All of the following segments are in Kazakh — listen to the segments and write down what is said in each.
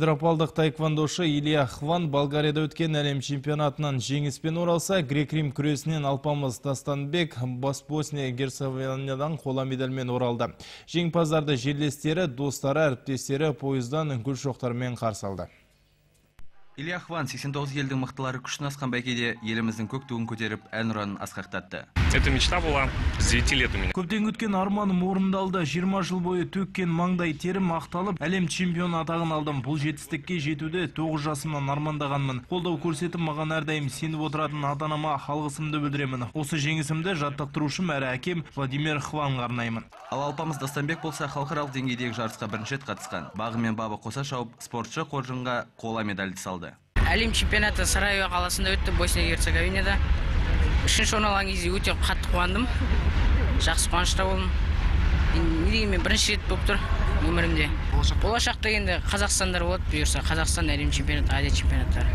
Петропавлдық таэквондошы Илья Хван Болгарияда өткен әлем чемпионатынан жеңіспен оралса, грек-рим күресінен Алпамыс Дастанбек Босния Герцеговинадан қола медальмен оралды. Жеңімпаздарды жерлестері, достары, әріптестері пойыздан гүл шоқтарымен қарсы алды. Илья Хван 89 елдің мықтылары күш сынасқан бәйгеде еліміздің көк туын көтеріп, әнұранын асқақтатты. Эта мечта была с 9 лет у меня. Көптен күткен арманым орындалды. 20 жыл бойы төккен маңдай терім ақталып, әлем чемпионы атағын алдым. Бұл жетістікке жетуді 9 жасымнан армандағанмын. Қолдау көрсетіп, маған әрдайым сеніп отыратын ата-анама алғысымды білдіремін. Осы жеңісімді жаттықтырушым әрі әкем Владимир Хванға арнаймын. Ал Алпамыс Дастанбек болса, халықаралық деңгейдегі жарысқа бірінші рет қатысқан. Бағы мен бабы қоса шауып, спортшы қоржынға қола медальді салды. Әлем чемпионаты Сараево қаласында өтті, Босния Герцеговинада. Үшінші орын алған кезде өте қатты қуандым. Жақсы қуанышта болдым. Не дегенмен бірінші рет болып тұр өмірімде. Болашақта енді Қазақстандар болады, бұйырса, Қазақстан әлем чемпионаты, Азия чемпионаттары.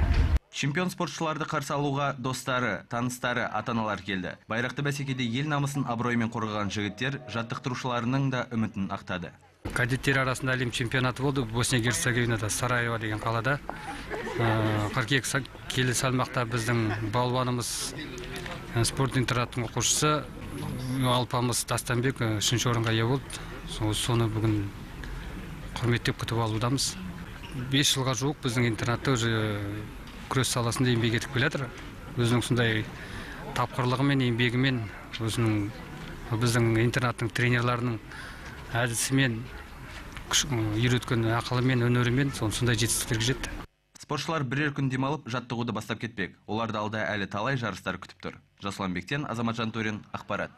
Чемпион спортшыларды қарсы алуға достары, таныстары, ата-аналар келді. Байрақты бәсекеде ел намысын абыроймен қорғаған жігіттер жаттықтырушыларының да үмітін ақтады. Кадеттер арасында әлем чемпионаты болды Босния Герцеговинада, Сараево деген қалада. 42 келі салмақта біздің балуанымыз, спорт интернаттың оқушысы Алпамыс Дастанбек үшінші орынға ие болды. Соны бүгін құрметтеп күтіп алудамыз. 5 жылға жуық біздің интернатта уже күрес саласында еңбек етіп келе жатыр. Өзінің сондай тапқырлығымен, еңбегімен, өзінің біздің интернаттың тренерларының әдісімен, үйреткен ақылымен, өнерімен сондай жетістіктерге жетті. Спортшылар бірер күн демалып, жаттығуды бастап кетпек. Оларды алда әлі талай жарыстар күтіп тұр. Жасұлан Бектен, Азамат Жантөрин, ақпарат.